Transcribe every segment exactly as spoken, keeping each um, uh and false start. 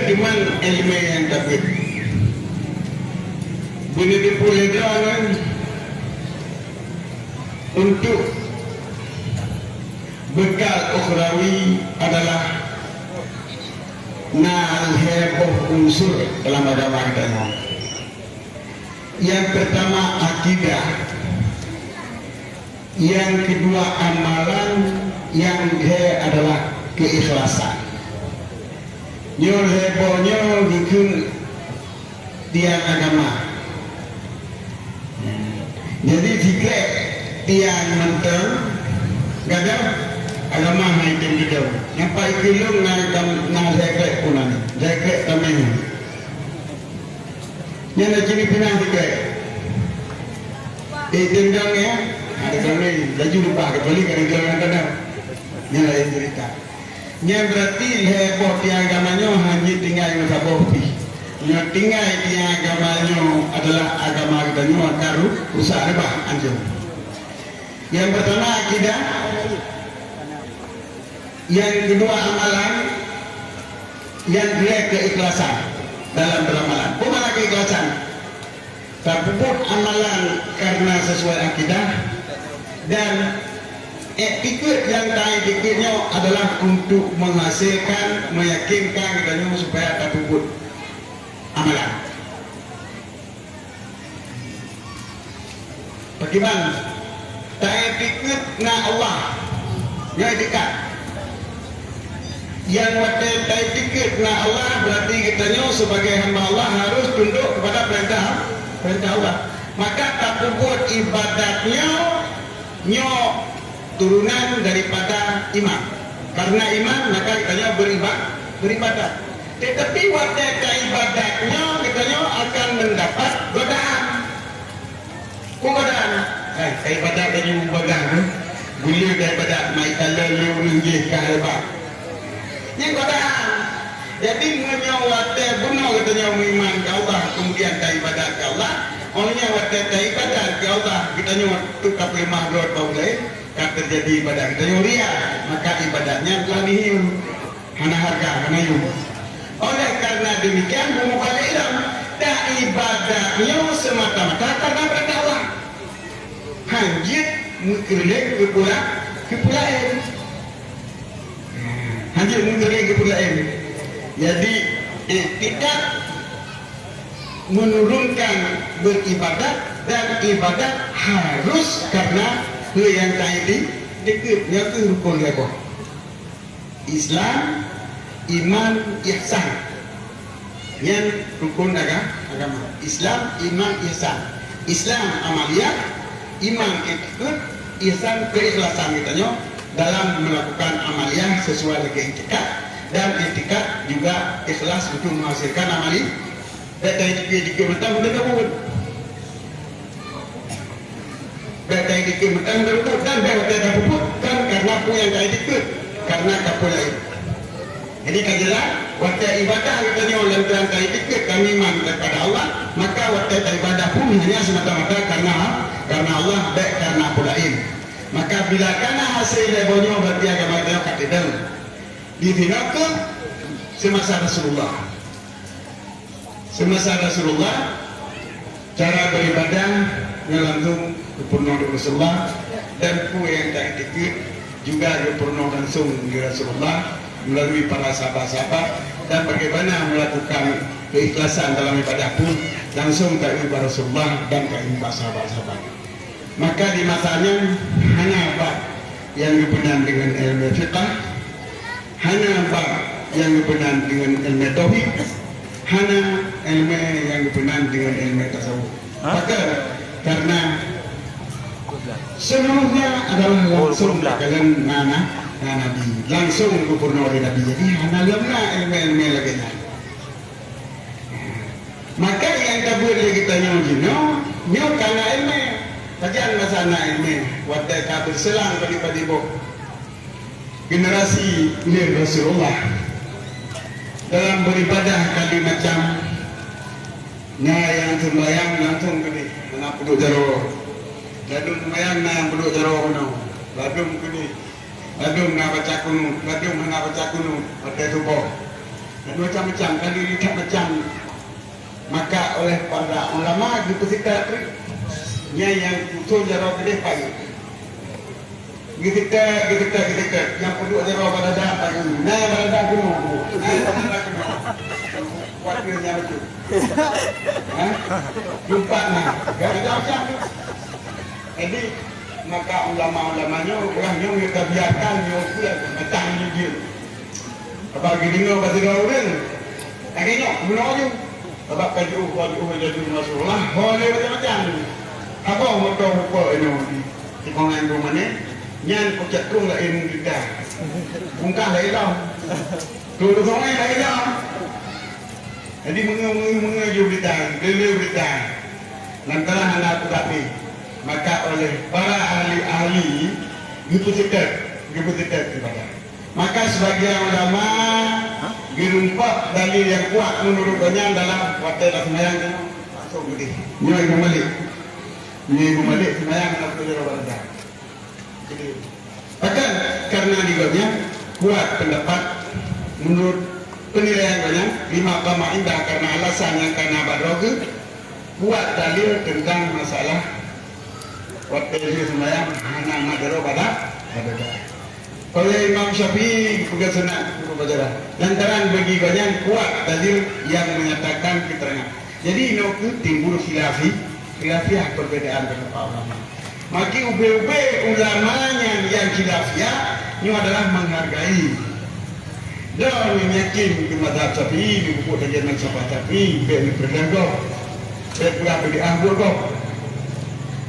Teuma ileumèe nyang tabeuet. Beuneuteupeu lé droeneuh untuk bekal ukhrawi adalah na lhèe boh unsur dalam agama geutanyoe. Nyang peurtama akidah, nyang keudua amalan, nyang lhèe adalah keuikhlasan. Nyoe lhèe boh nyoe geukheun tiang agama. Jadi, sikrek tiang mantong gadôh, agama hai tem geudong. Nyang paih keu lôn na, na lhèe krek pun na, lhèe krek tameng. Nyan na ciri pinah sikrek. Eh, tem dong ya. Ada kami laju lupa kecuali kada dong yang kada. Nyan lain cerita. Nyan berarti lhèe boh tiang agama nyoe hana tinggai meusaboh pih. Nyoe tinggai tiang agama nyoe adalah agama geutanyoe akan ru-, rusak, reubah, hancô. Nyang peurtama akidah, nyang keudua amalan, nyang keulhèe keuikhlasan dalam beuramalan. Peue makna keuikhlasan? Tapeubuet amalan karena sesuai akidah, dan iktikeuet nyang taiktikeuet nyoe adalah untuk menghasilkan, meyakinkan geutanyoe supaya tapeubuet amalan. Pakriban? Taiktikeuet na Allah. Nyoe iktikad. Nyang watèe taiktikeuet na Allah, berarti geutanyoe sebagai hamba Allah harus tunduk kepada perintah, perintah Allah. Maka tapeubuet ibadat nyoe, nyoe turunan daripada iman. Karena iman, maka geutanyoe beriba-, beribadat. Tetapi watèe taibadat nyoe, geutanyoe akan mendapat godaan. Peue godaan? Hai, taibadat laju bagah tu. Guna taibadat mai tala lôn jih ka hebat. Nyan godaan. Jadi, meunyoe watèe bunoe geutanyoe meuiman keu Allah, kemudian taibadat keu Allah, óh lheueh nyan watèe taibadat keu Allah, geutanyoe tu tapeuleumah droe bak ureueng laén, ka teujadi ibadat geutanyoe ria, maka ibadat nyan telah dihiu. Hana hareuga, hana yum. Oleh karena demikian, beumubalik lom, taibadat nyoe semata-mata karena beureunah Allah. Han jeuet meukeureuléng keu peue la-, keu peue laén. Han jeuet meukeureuléng keu peue laén. Jadi, iktikad menurunkan beribadat dan ibadat harus karena peue nyang ka di-, dikeue, nyoe kheueh rukon lhèe boh. Islam, iman, ihsan. Nyan rukon aga-, agama. Islam, iman, ihsan. Islam amaliyah, iman iktikad, ihsan keikhlasan geutanyoe dalam melakukan amaliyah sesuai dengan iktikad, dan iktikad juga ikhlas untuk menghasilkan amali-, Bèk taiktikeuet-tikeuet mantong beudôh buet. Bèk taiktikeuet mantong beudôh buet, dan bèk watèe tapeubuet, kon karena peue nyang taiktikeuet, karena ka peue laén. Jadi ka jeulaih, watèe ibadah geutanyoe lôn tuan taiktikeuet, tameuiman kepada Allah, maka watèe taibadah pun hanya semata-mata karena, karena Allah, bèk karena peue laén. Maka bila kana hasé lé boh nyoe, berarti agama geutanyoe ka teudong. Di sinoe keuh semasa Rasulullah. Semasa Rasulullah, cara beribadah nyan langsung geupeurunoe lé Rasulullah, dan peue nyang taiktikeuet juga geupeurunoe langsung lé Rasulullah melalui para sahabat-sahabat, dan bagaimana melakukan keikhlasan dalam ibadah pun langsung taeu bak Rasulullah dan taeu bak sahabat-sahabat. Maka di masa nyan hana bak nyang geupeunan deungon ileumèe fiqah, hana bak nyang geupeunan deungon ileumèe tauhid, hana ileumèe nyang geupeunan deungon ileumèe tasawuf. Hah? Pakon? Karena seluruhnya adalah langsung dikalon na, na, na Nabi, langsung geupeurunoe lé Nabi. Jadi hana lom na ileumèe-ileumèe lagèe nyan. Maka nyang tabeuet lé geutanyoe jinoe, nyoe ka na ileumèe. Pajan masa na ileumèe, watèe ka beuseulang padub-padub boh generasi ulèe Rasulullah. Dalam beribadah ka lhèe macam, na nyang seumbahyang langsung keudéh, hana peuduek jaroe. Ladôm seumbahyang na nyang peuduek jaroe bunoe, ladôm keudéh. Ladôm na baca kunut, ladôm hana baca kunut, watèe suboh. Macam-macam, kan, di macam-macam. Maka oleh para ulama geupeusikat nyan nyang usul jaroe keudeh payah. Geuseukat, geuseukat, geuseukat. Nyang peuduek jaroe badan pagi. Nah, badan keunoe. Nah, badan keunoe. Kuat keu nyang beutôi. Ha? Jumpa nah. Gak ada macam tu. Jadi, maka ulama-ulama nyoe, ureueng nyoe, nyoe tabiarkan, nyoe pun macam ni dia. Apa gini nyoe, bagi dua ureueng. Lagi nyoe, bunoe aju. Sabab ka jiôh, ka jiôh, ka jiôh Rasulullah, ho lé macam-macam. Haba moto rupa inoe di tikongan tu mana, nyan pucak krueng laén berita. Bungkah laén lom. Tu tu songai laén lom. Jadi menga-, menga-, menga ju berita, lé-lé berita. Lantaran hana aku tapi. Maka oleh para ahli-ahli, geupeuseutôt, geupeuseutôt ibadah. Maka, sebagian ulama geureumpok dalil nyang kuat meunurot gobnyan dalam watée taseumayang nyoe, masuk geudeh. Nyoe Imam Malik. Nyoe Imam Malik seumayang lam keudroe badan. Jadi, bahkan karena di gobnyan kuat pendapat meunurot penilaian gobnyan, lima qama indah, karena alasan nyang kana bak droe geuh, kuat dalil teuntang masalah watée jih seumayang hana mat jaroe badan, badan. Oleh Imam Syafi'i peugah sunat geubaca. Lantaran bagi gobnyan kuat dalil nyang menyatakan keterangan. Jadi, inoe keuh timbul khilafi-, khilafiah, perbedaan pendapat ulama. Maki ubé-ubé ulama nyan nyang khilafiah, nyoe adalah menghargai. Droeneuh yakin keu mazhab Syafi'i, di buku kajian mazhab Syafi'i, bék neupeureudah gob. Bék peugah bid'ah buet gob.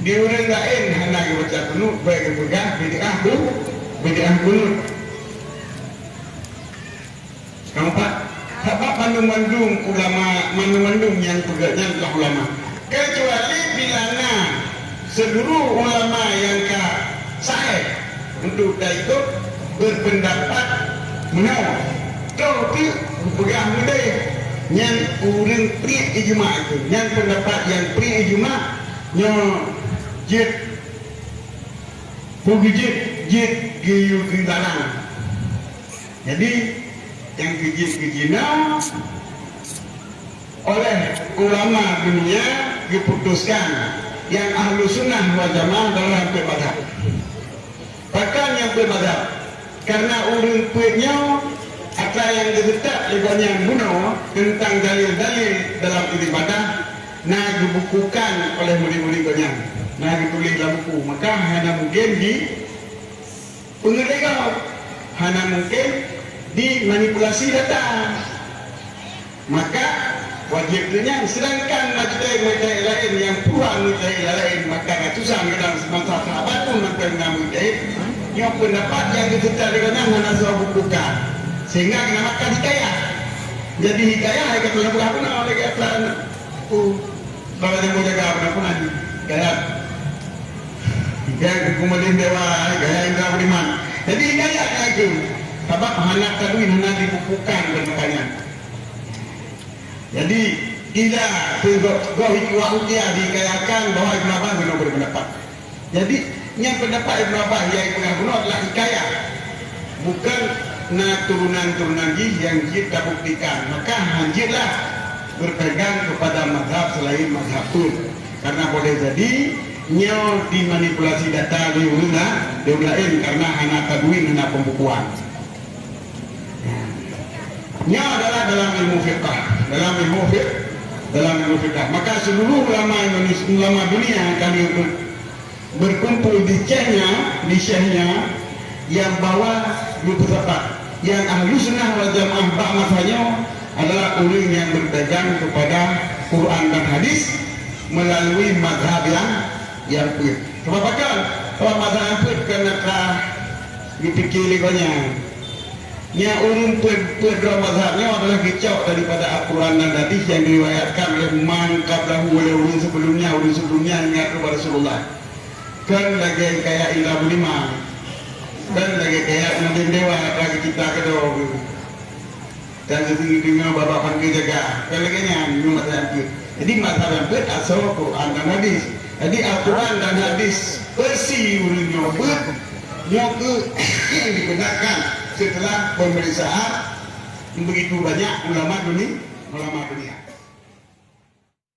Di ureueng laén hana geubaca kunut, bék geupeugah bid'ah bu-, bid'ah kunut. Nyang keumpat, sabab mandum-mandum ulama, mandum-mandum nyang peugah nyan adalah ulama. Keucuali bila na seuluruh ulama nyang ka saéh untuk taikot berpendapat meunoe, toh teuk peugah meudeh nyan ureueng priek ijma' keuh. Nyan pendapat nyang priek ijma' nyoe jeuet, peue geujeuet, jeuet geu-, geularang. Jadi, nyang geujeuet-geujeuet nyoe oleh ulama dunia geuputuskan nyang Ahlussunnah wal Jamaah dalam peuet mazhab. Pakon nyang peuet mazhab? Karena ureueng peuet nyoe atra nyang geuseutôt lé gobnyan bunoe teuntang dalil-dalil dalam ibadah na geubukukan oleh murit-murit gobnyan, na geutuléh lam buku, maka hana mungken di peungeudéh gob, hana mungken dimanipulasi data. Maka, wajéb keu nyan, seudangkan mujtahid-mujtahid laén nyang puluhan mujtahid laén, maka ratusan kadang seumasa sahabat pun mantong na mujtahid, nyoe peundapat nyang geuseutôt lé gobnyan hana soe bukukan, sehingga keunan maka hikayah. Jadi hikayah hai ka teulah peugah bunoe lagée atra, oh, Bak nyang meujaga beuna-beuna gaya. Gaya kumalin dewa, gaya indra beriman. Jadi gaya na itu. Sabab hana tadwin, hana dibukukan beuneukannya. Jadi, tidak goh itu dia dikayakan bahwa Ibnu Abbas benar berpendapat. Jadi, nyang peundapat Ibnu Abbas nyang peugah bunoe adalah hikayah, bukon na turunan-turunan jih nyang jeuet tabuktikan. Maka hanjeuetlah berpegang kepada mazhab selain mazhab peuet. Karena boleh jadi nyoe dimanipulasi data lé ureueng la-, lé ureueng laén karena hana tadwin, hana pembukuan. Nyoe adalah dalam ilmu fiqah, dalam ilmu fiqh, dalam ilmu fiqah. Maka seluruh ulama Indonesia, ulama dunia kali itu berkumpul di Cheikhnya, di Cheikhnya yang bawa dua puluh empat. Yang Ahlussunnah wal Jamaah bak masa nyoe adalah ureueng yang berpegang kepada Quran dan hadis melalui mazhab yang, yang peuet. Sebab apa? Sebab mazhab yang peuet keunan ka dipikir lé gobnyan. Nyang ureueng peuet, peuet droe mazhab nyoe adalah geucok daripada Al-Quran dan hadis yang diriwayatkan oleh man qablahu, oleh ureueng sebelumnya, ureueng sebelumnya ingat kepada Rasulullah. Kan lagée kaya indra budiman. Kan lagée kaya ngon dewa bagi kita keudroe. Dan seudeungoe babah pangke jaga. Kan lagée nyan nyoe mazhab yang peuet. Jadi mazhab yang peuet asoe Quran dan hadis. Jadi Al-Quran dan hadis versi ureueng nyoe beuet, nyoe keuh yang dibenarkan setelah pemeriksaan Begitu banyak ulama duni-, ulama dunia.